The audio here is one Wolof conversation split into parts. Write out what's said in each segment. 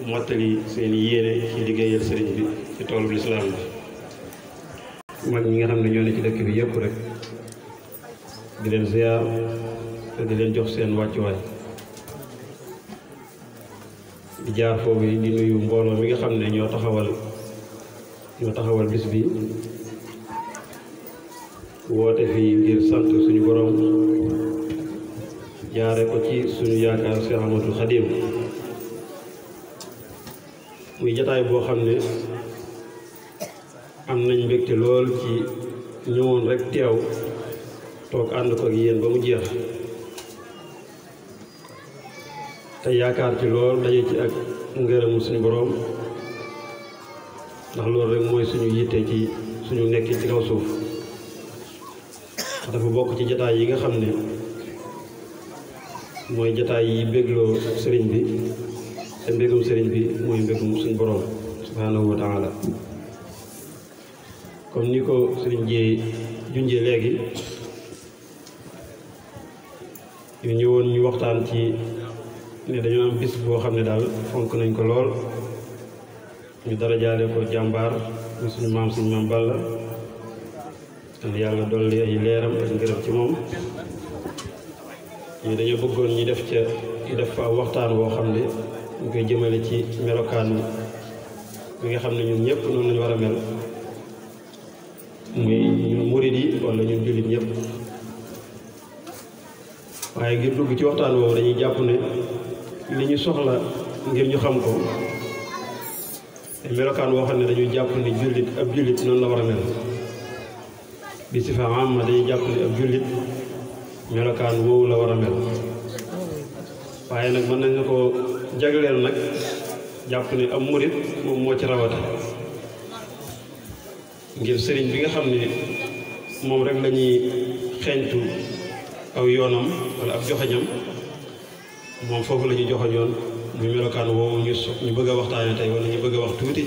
mottali seen yéene ci liggéeyal sëriñ bi ci toolu lislaam bi mag ñi nga xam ne ñoo ne ci dëkk bi yëpp rek di leen ziar te di leen jox seen wàccuwaay di jaar foofu di nuyu mbooloo mi nga xam ne ñoo taxawal bis bi woote fii ngir sant suñu borom jaare ko ci suñu yaakaar Cheikh Ahmadul Khadim muy jataay boo xam ne am nañ mbégte lool ci ñëwoon rek teew toog ànd ko ak yéen ba mu jeex te yaakaar ci lool daje ci ak ngërëmu suñu borom ndax loolu rek mooy suñu yitte ci suñu nekk ci kaw suuf dafa bokk ci jataay yi nga xam ne mooy jataay yi bégloo sëriñ bi te mbégum sëriñ bi mooy mbégum suñu borom subhanahu wa taala comme ni ko sëriñ ji junjee léegi ñu ñëwoon ñu waxtaan ci ne dañoo am bis boo xam ne daal fonk nañ ko lool ñu dara jaale ko jàmbaar mu suñu maam Balla yàlla dolli ay leeram ak ngërëm ci moom ñu dañoo bëggoon ñu def fa waxtaan woo xam ne ñu koy jëmale ci melokaan bi nga xam ne ñun ñëpp noonu lañu war a mel muy ñun murid yi wala ñun jullit ñëpp waaye ngir dugg ci waxtaan woowu dañuy jàpp ne li ñu soxla ngir ñu xam ko melokaan woo xam ne dañuy jàpp ne ab jullit noonu la war a mel bi sifa amma dañuy jàpp ne ab jullit melokaan woowu la war a mel waaye nag mën nañ ko jagleel nag jàpp ne am murit moom moo ci rawate ngir sëriñ bi nga xam ne moom rek lañuy xeeñtu aw yoonam wala ab joxañam moom foofu la ñuy joxañoon muy melokaan woowu ñu bëgg a waxtaane tey wala ñu bëgg a wax tuuti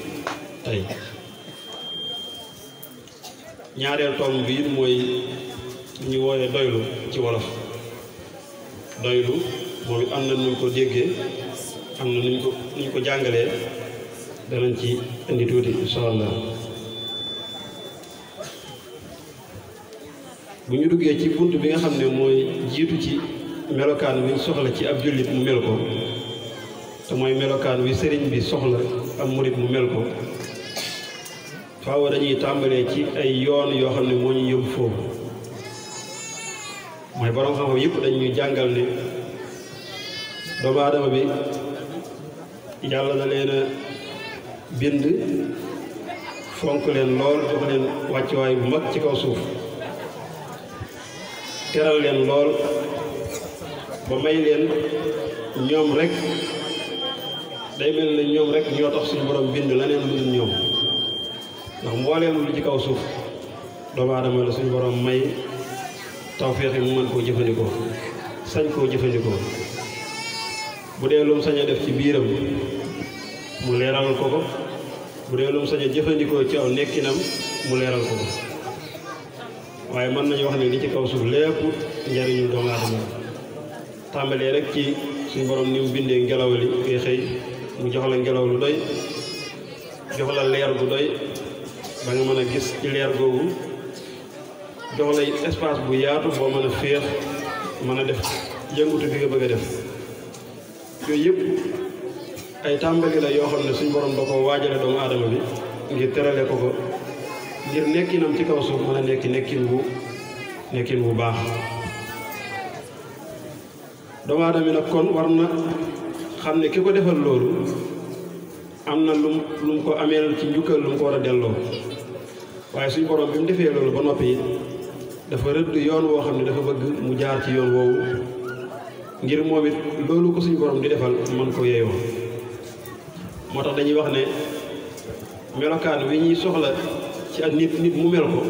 tey ñaareel tomb bi it mooy ñu wooyee doylu ci wolof doylu moom it am na nuñ ko déggee am na nuñ ko jàngalee danañ ci indi tuuti insha allah bu ñu duggee ci bunt bi nga xam ne mooy jiitu ci melokaan wi soxla ci ab jullit mu mel ko te mooy melokaan wi sëriñ bi soxla am murit mu mel ko faaw dañuy tàmbalee ci ay yoon yoo xam ne moo ñu yóbbu foofu mooy borom xam-xam yëpp dañuy jàngal ne doomu aadama bi yàlla na leen a bind fonk leen lool jox leen wàccuwaay bu mag ci kaw suuf teral leen lool ba may leen ñoom rek day mel ne ñoom rek ñoo tax suñu borom bind leneen lu dul ñoom ndax mbooleem lu ci kaw suuf doomu aadama la suñu borom may tawfeex mu mën koo jëfandikoo sañ koo jëfandikoo bu dee lum sañ a def ci biiram mu leeral ko ko bu dee lum sañ a jëfandikoo ci aw nekkinam mu leeral ko ko waaye mën nañu wax ne li ci kaw suuf lépp njariñu doomu aadama tàmbalee rek ci suñu borom ni mu bindee ngelaw li ngay xëy mu jox la ngelaw lu doy jox la leer gu doy ba nga mën a gis ci leer googu jox la espace bu yaatu boo mën a féex mën a def yëngutu bi nga bëgg a def yooyu yëpp ay tàmbali la yoo xam ne suñu borom da ko waajale doomu aadama bi ngir terale ko ko ngir nekkinam ci kaw suuf mën a nekkin bu baax doomu aadama bi nag kon war na xam ne ki ko defal loolu am na lu mu ko ameel ci njukkal lu mu ko war a delloo waaye suñu borom bi mu defee loolu ba noppi it dafa rëdd yoon woo xam ne dafa bëgg mu jaar ci yoon woowu ngir moom it loolu ko suñu borom di defal mën ko yeeyoo moo tax dañuy wax ne melokaan wi ñuy soxla ci ak nit mu mel ko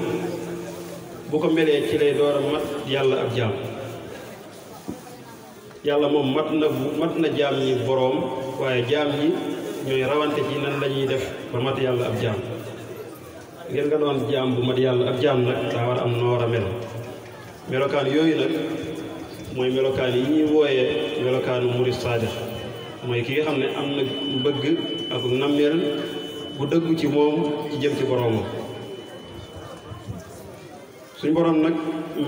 bu ko melee ci lay door a mat yàlla ab jaam yàlla moom mat na jaam ñi boroom waaye jaam ñi ñooy rawante ci nan lañuy def ba mat yàlla ab jaam ngeen nga doon jaam bu mat yàlla ab jaam nag daa war a am noo war a mel melokaan yooyu nag mooy melokaan yi ñuy wooyee melokaanu murid saadix mooy ki nga xam ne am na bëgg ak nammeel bu dëggu ci moom ci jëm ci boroomam. suñ borom nag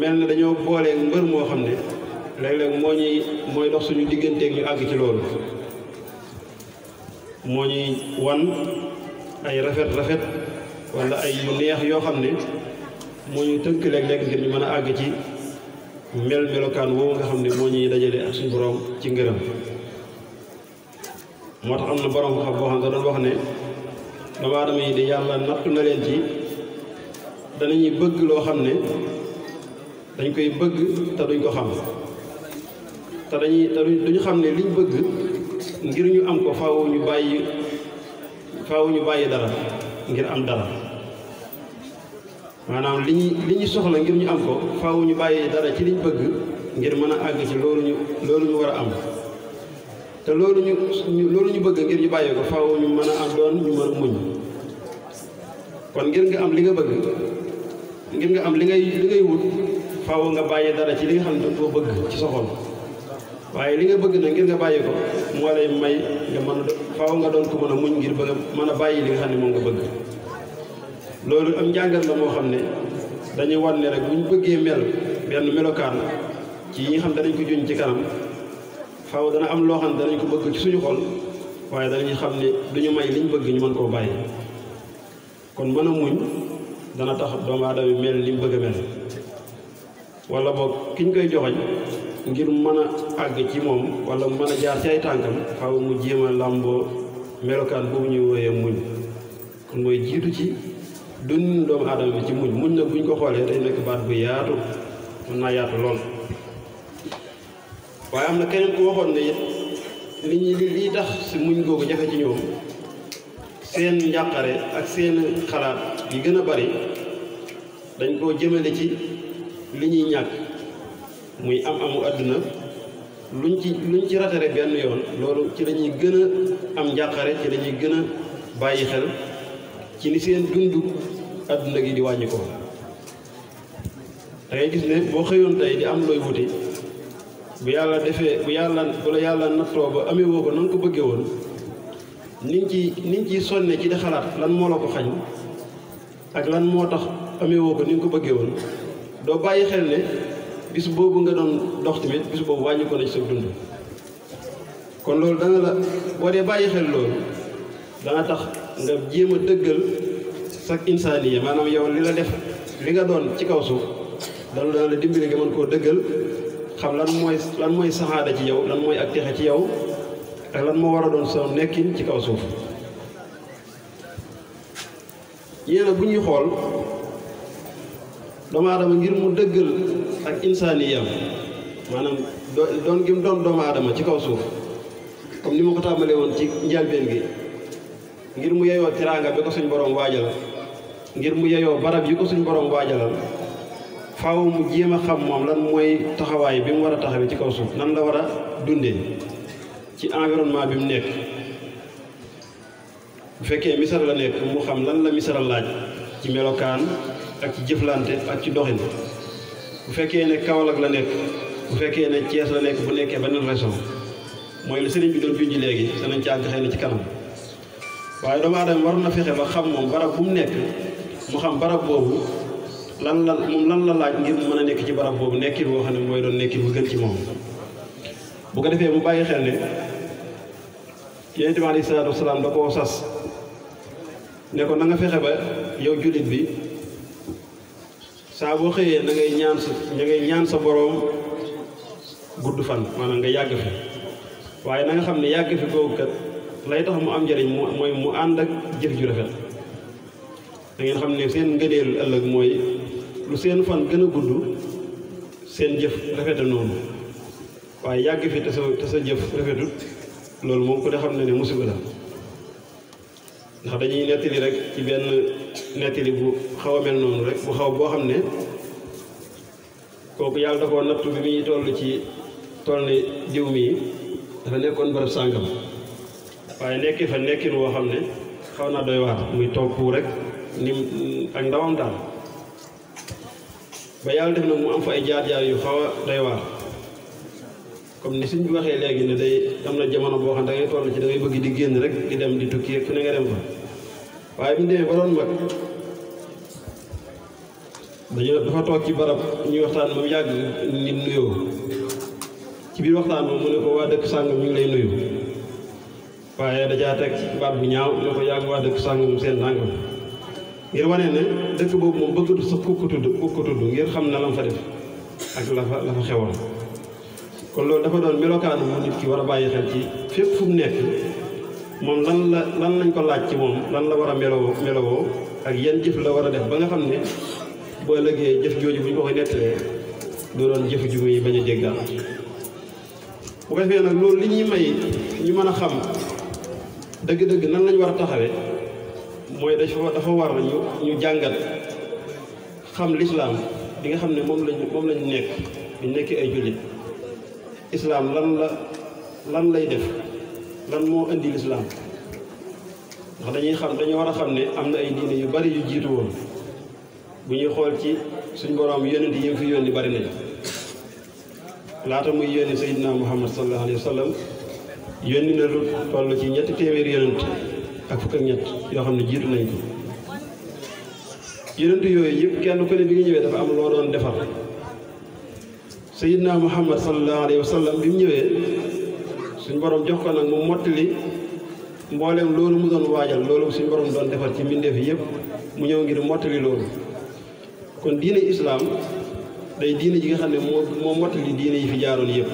mel na dañoo boolee mbër moo xam ne léeg-léeg mooy dox suñu digganteeg ñu àgg ci loolu, moo ñuy wan ay rafet wala ay yu neex yoo xam ne moo ñuy tënk léeg-léeg ngir ñu mën a àgg ci melokaan woowu nga xam ne moo ñuy dajale ak suñu borom ci ngërëm. moo tax am na borom xam boo xam ne doon wax ne doomu aadama yi de yàlla nattu na leen ci danañuy bëgg loo xam ne dañ koy bëgg te duñ ko xam te duñu xam ne liñ bëgg ngir ñu am ko faaw ñu bàyyi dara ngir am dara. maanaam li ñu soxla ngir ñu am ko faaw ñu bàyyi dara ci liñ bëgg ngir mën a àgg ci loolu ñu war a am. te loolu ñu bëgg ngir ñu bàyyi ko faaw ñu mën a am doon ñu mën a muñ. kon ngir nga am li nga bëgg, ngir nga am li ngay wut faaw nga bàyyi dara ci li nga xam ne doo bëgg ci sa xol. waaye li nga bëgg nag ngir nga bàyyi ko moo lay may nga mën a faaw nga doon ko mën a muñ ngir bëgg mën a bàyyi li nga xam ne moom nga bëgg. loolu am njàngat la moo xam ne dañuy wan ne rek bu ñu bëggee mel benn melokaan ci yi nga xam danañ ko juñ ci kanam faaw dana am loo xam ne danañ ko bëgg ci suñu xol, waaye danañu xam ne duñu may liñ bëgg ñu mën koo bàyyi. kon mën a muñ dana tax doomu aadama mel li mu bëgg a mel, wala boog ki ñu koy joxoñ ngir mën a àgg ci moom wala mën a jaar ci ay tànkam faaw mu jéem a làmboo melokaan boobu ñuy wooyee muñ. kon mooy jiitu ci dund doomu aadama bi ci muñ nag buñ ko xoolee day nekk baat bu yaatu, mën naa yaatu lool. waaye am na keneen ku waxoon ne it lii tax si muñ googu jafe ci ñoom seen njàqare ak seen xalaat yi gën a bari dañ koo jëmale ci li ñuy ñàkk, muy amu àdduna. luñ ci ratare benn yoon loolu ci la ñuy gën a am njàqare, ci la ñuy gën a bàyyi xel ci ni seen dundu àdduna gi di wàññi ko. da ngay gis ne boo xëyoon tey di am looy wuti bu la yàlla nattoo ba amee woo ko na nga ko bëggee woon niñ ciy sonne ci di xalaat lan moo la ko xañ ak lan moo tax amee woo ko ni nga ko bëggee woon doo bàyyi xel ne bis boobu nga doon dox tamit bis boobu wàññi ko na ci sa dund. kon loolu dana la boo dee bàyyi xel loolu dana tax nga jéem a dëggal sa insaaniya, maanaam yow li la def li nga doon ci kaw suuf dana la dimbali nga mën koo dëggal, xam lan mooy saxaada ci yow, lan mooy ak texe ci yow, ak lan moo war a doon sa nekkin ci kaw suuf. yéena bu ñuy xool doomu aadama ngir mu dëggal ak insaaniyam, maanaam doon gi mu doon doomu aadama ci kaw suuf, comme ni ma ko tàmbalee woon ci njëlbéen gi, ngir mu yeyoo tiraanga bi ko suñ borom waajalal, ngir mu yeyoo barab yi ko suñ borom waajalal, faaw mu jéem a xam moom lan mooy taxawaay bi mu war a taxawee ci kaw suuf, nan la war a dundee ci environnement bi mu nekk. bu fekkee misara la nekk mu xam lan la misara laaj ci melokaan ak ci jëflante ak ci doxin. bu fekkee ne Kaolack la nekk, bu fekkee ne Thiès la nekk, bu nekkee beneen région, mooy li sëriñ bi doon junj léegi danañ ci àgg xëy na ci kanam. waaye doomu aadama war na fexe ba xam moom barab bu mu nekk mu xam barab boobu lan la laaj ngir mu mën a nekk ci barab boobu nekkin boo xam ne mooy doon nekkin bu gën ci moom. bu ko defee mu bàyyi xel ne Yonent bi alayhi salaatu wasalaam da koo sas ne ko na nga fexe ba yow jullit bi saa boo xëyee na ngay ñaan sa boroom gudd fan, maanaam nga yàgg fi. waaye na nga xam ne yàgg fi googu kat lay tax mu am njëriñ mooy mu ànd ak jëf ju rafet. da ngeen xam ne seen ngëneelu ëllëg mooy lu seen fan gën a gudd seen jëf rafete noonu, waaye yàgg fi te sa jëf rafetut loolu moom ku ne xam ne ne musiba la. ndax dañuy nettali rek ci benn nettali bu xaw a mel noonu rek bu xaw boo xam ne kooku yàlla da koo nattu bi muy toll ne diw mii dafa nekkoon barab sàngam, waaye nekki fa nekkin woo xam ne xaw naa doy waar, muy toog rek ni ak ndawam daal. ba yàlla def nag mu am fa ay jaar-jaar yu xaw a doy waar. comme ni suñ bi waxee léegi ne day am na jamono boo xam ne da ngay toll ci da ngay bëgg di génn rek di dem di tukki ak fu ne nga dem fa waaye bu ñu demee ba doon mag dafa toog ci barab ñuy waxtaan moom yàgg nit nuyoo ci biir waxtaan moom mu ne ko waa dëkk sàngam ñu ngi lay nuyu waaye dajaa teg baat bu ñaaw ne ko yàgg waa dëkk sàngam seen nàngam ngir wane ne dëkk boobu moom bëggatu sax ku ko tudd ngir xam na lam fa def ak la fa xewoon kon loolu dafa doon melokaanu mu nit ki war a bàyyi xel ci fépp fu mu nekk moom lan lañ ko laaj ci moom lan la war a melowoo ak yan jëf la war a def ba nga xam ne boo ëllëgee jëf jooju bu ñu ko koy nettalee doo doon jëf ju muy bañ a jéggal bu ko defee nag loolu li ñuy may ñu mën a xam dëgg-dëgg nan lañ war a taxawee mooy dafa war ñu jàngat xam lislaam bi nga xam ne moom lañu nekk biñ nekkee ay jullit islaam lan lay def lan moo indi lislaam ndax dañu war a xam ne am na ay diine yu bari yu jiitu woon bu ñuy xool ci suñ boroom yónent yi fi yónni bari nañ laata muy yónni Seydina Muhammad sallallahu alayhi wa sallam yónni na lu toll ci 3 téeméeri yónent ak fukk ak ñett yoo xam ne jiitu nañ ko yónent yooyu yëpp kenn ku ne bi nga ñëwee dafa am loo doon defar Seydina Muhammad sallallahu alayhi wa sallam bi mu ñëwee suñ borom jox ko nag mu mottali mboolem loolu mu doon waajal loolu suñ borom doon defar ci mbindeef yi yëpp mu ñëw ngir mottali loolu kon diine islaam day diine ji nga xam ne moo mottali diine yi fi jaaroon yëpp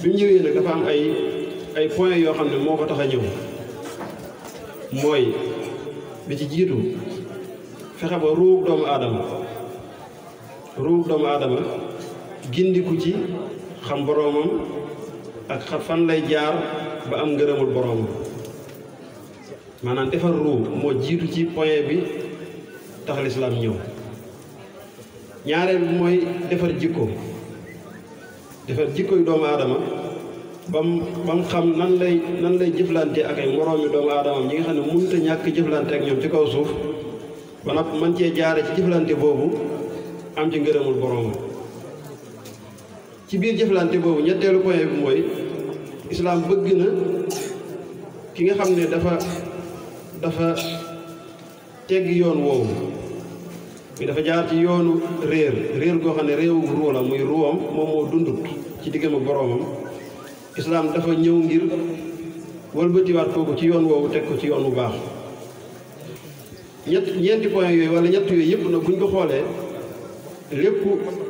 bi mu ñëwee nag dafa am ay point yoo xam ne moo ko tax a ñëw mooy bi ci jiitu fexe ba ruug doomu aadama gindiku ci xam boroomam ak fan lay jaar ba am ngërëmul boroomam maanaam defar ruug moo jiitu ci point bi tax lislaam ñëw ñaareel bi mooy defar jikkoy doomu aadama bam xam nan lay jëflante ak ay moroomi doomu aadamam ñi nga xam ne mënut a ñàkk jëflante ak ñoom ci kaw suuf ba nag man cee jaare ci jëflante boobu am ci ngërëmul boroomam ci biir jëflante boobu ñetteelu point bi mooy islaam bëgg na ki nga xam ne dafa tegg yoon woowu bi dafa jaar ci yoonu réer goo xam ne réewu ruu la muy ruwam moom moo dundut ci diggam ak boroomam islaam dafa ñëw ngir wëlbatiwaat kooku ci yoon woowu teg ko ci yoon bu baax ñeenti point yooyu wala ñett yooyu yëpp nag buñ ko xoolee lépp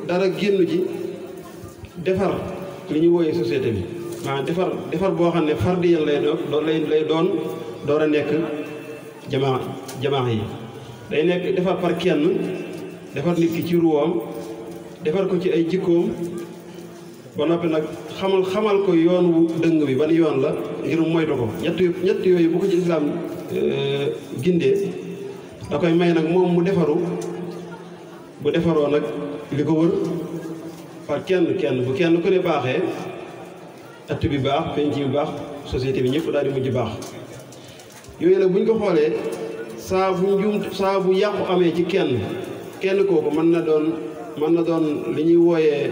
dara génn ci defar li ñu wooyee société bi maanaam defar boo xam ne fardiyan lay doon door a nekk jamaa yi day nekk defar par kenn defar nit ki ci ruwam defar ko ci ay jikkoom ba noppi nag xamal ko yoon wu dëng bi ban yoon la ngir moytu ko ñett yooyu bu ko ci islaam gindee da koy may nag moom mu defaru bu defaroo nag li ko wër par kenn bu kenn ku ne baaxee att bi baax penc bi baax société bi ñëpp daal di mujj baax yooyu nag buñ ko xoolee saa bu yàqu amee ci kenn kooku mën na doon li ñuy wooyee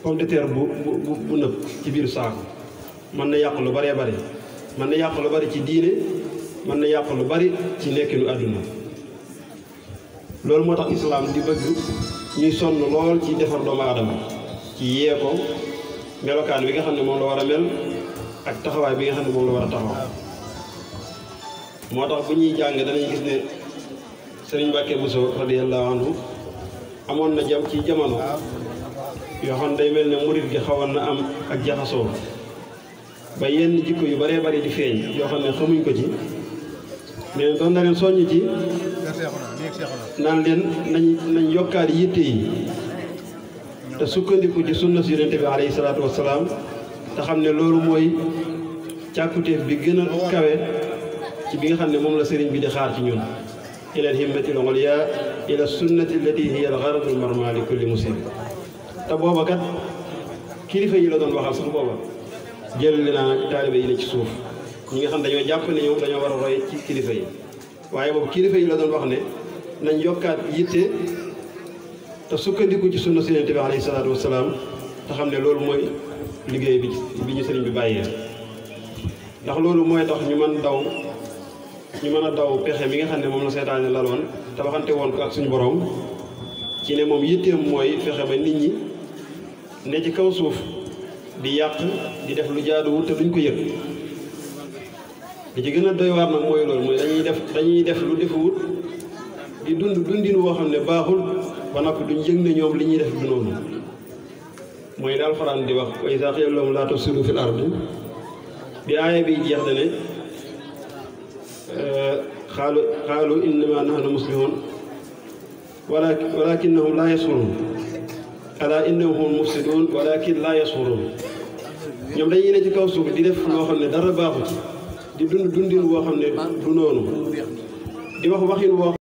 pomme de terre bu nëb ci biir saako mën na yàq lu baree bari mën na yàq lu bari ci diine mën na yàq lu bari ci nekkinu àdduna loolu moo tax islaam di bëgg ñuy sonn lool ci defar doomu aadama ci yee ko melokaan bi nga xam ne moom la war a mel ak taxawaay bi nga xam ne moom la war a taxaw moo tax bu ñuy jàng danañ gis ne Sëriñ Mbàkke Buso radiyallahu anhu amoon na ci jamono yoo xam day mel ne murit gi xawoon na am ak jaxasoo ba yenn jikko yu baree bari di feeñ yoo xam ne xamuñ ko ci mais doon na leen soññ ci naan leen nañ yokkaat yitte yi te sukkandiku ci sunna si yonente bi alayhi salaatu wassalaam te xam ne loolu mooy càkkutéef bi gën a kawe ci bi nga xam ne moom la sëriñ bi di xaar ci ñun ila al himmati al ulya ila sunnati allati hiya al gharad al marma li kulli muslim te booba kat kilifa yi la doon waxal sax booba jëlali naa nag taalibe yi ne ci suuf ñi nga xam dañoo jàpp ne ñoom dañoo war a roy ci kilifa yi waaye boobu kilifa yi la doon wax ne nañ yokkaat yitte te sukkandiku ci sunna si Yonent bi alayhi salaatu wasalaam te xam ne loolu mooy liggéey bi ñu sëriñ bi bàyyee ndax loolu mooy tax ñu mën a daw pexe mi nga xam ne moom la seytaane laloon te waxante woon ko ak suñu borom ci ne moom yitteem mooy fexe ba nit ñi ne ci kaw suuf di yàq di def lu jaaduwut te duñ ko yëg li ci gën a doy waar nag mooy loolu mooy dañuy def lu defuwut di dundin woo xam ne baaxul ba noppi duñ yëg ne ñoom li ñuy def du noonu mooy li Alxuraan di wax wa izaa qiila lahum laa tufsidu fil ardi bi aaya bi jeex da ne xaalu innamaa nahnu muslimuun walaakinnahum laa yash'uruun alaa innahum humul mufsiduun walaakin laa yash'uruun ñoom dañuy ne ci kaw suuf di def loo xam ne dara baaxu ci di dundin woo xam ne du noonu di wax waxin woo